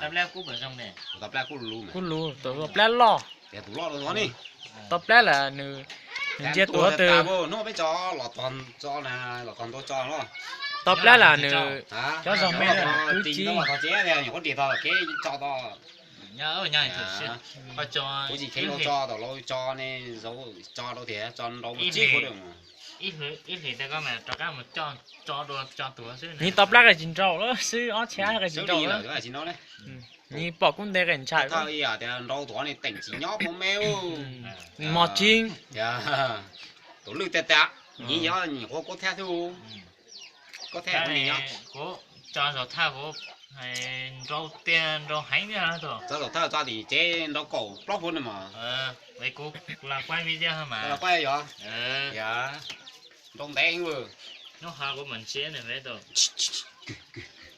Tau plab kub lus, tau plab loj. Tias tus loj rau tod ne. Tau plab lawm nws, nws ntsia tuav twg. Hnub peb tso los tog, tso na, los tog ntua tso los. Tau plab lawm nws, cov zog me twb tsis los tog tsev, nyuam qhuav ris tog kev tso tod. Kuv tsis kheev los tso, tau los tso ne, tso rau tias tso nrau mus tsib kuv dawm. Ib hlis tias koj mas rov qab mus coj tso dua tso tuag xwb. Nws tau plab qe tsis nrau lawm xwb, ob txhiab qe tsis nrau lawm. Nws pom kub nte qe ntshai. Thawj ib yam tias nrau tuag ne teem tsis nyob pov me. Mos tsis. Tus lwj tiag tiag, nyiv yog nyuam qhuav kub thiab xwb. Kub thiab kuv nyob. Kuv tso zaum thawj kuv nrau tiag nrau heev thiab. Tso zaum thawj tso tim tsev nrau kaum plaub huv ne mas. Kuv los quaj video mas. Los quaj yog. Nrau ntev heev. Hnub ho kuv mam ntsib nws.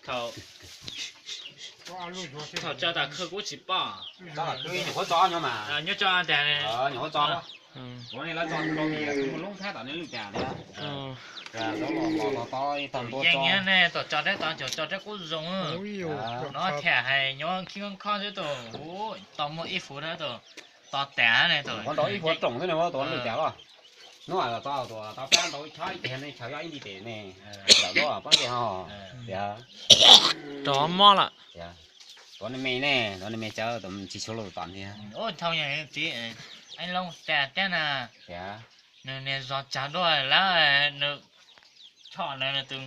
Thaum, thaum tso tam khw kuv tsis pom. Tso tam khw nyuam qhuav tso nyob mas. Nyob tso tas. Nyuam qhuav tso. Ua ne lawv tso rau tias kuv mus loob thab tom nej lwj tas thiab. Los tod ib tog ntua tso. Yeej ne, tau tso dab tod, tso dab kub zoo. No thiaj hais nyob khib khob xwb tus, tos muaj ib fuv na tus, tos tas ne tus. Qhov nrau ib fuv rooj xwb ne, tus lwj tas los. Hnub los tso tus tau plab nrau ib chob ib teg ne, chaw yog ib nti tes ne. Lawm lub pob ntseg ho. Tias rov mob lawm. Tuav nej me ne, tuav nej me cawv, tus tsis tshua lus tom nthiab. Ub, thau yog txiv, ib loo tas thiab na. Tias nws niag zog tsag duaj lawm, nws choj na nws tus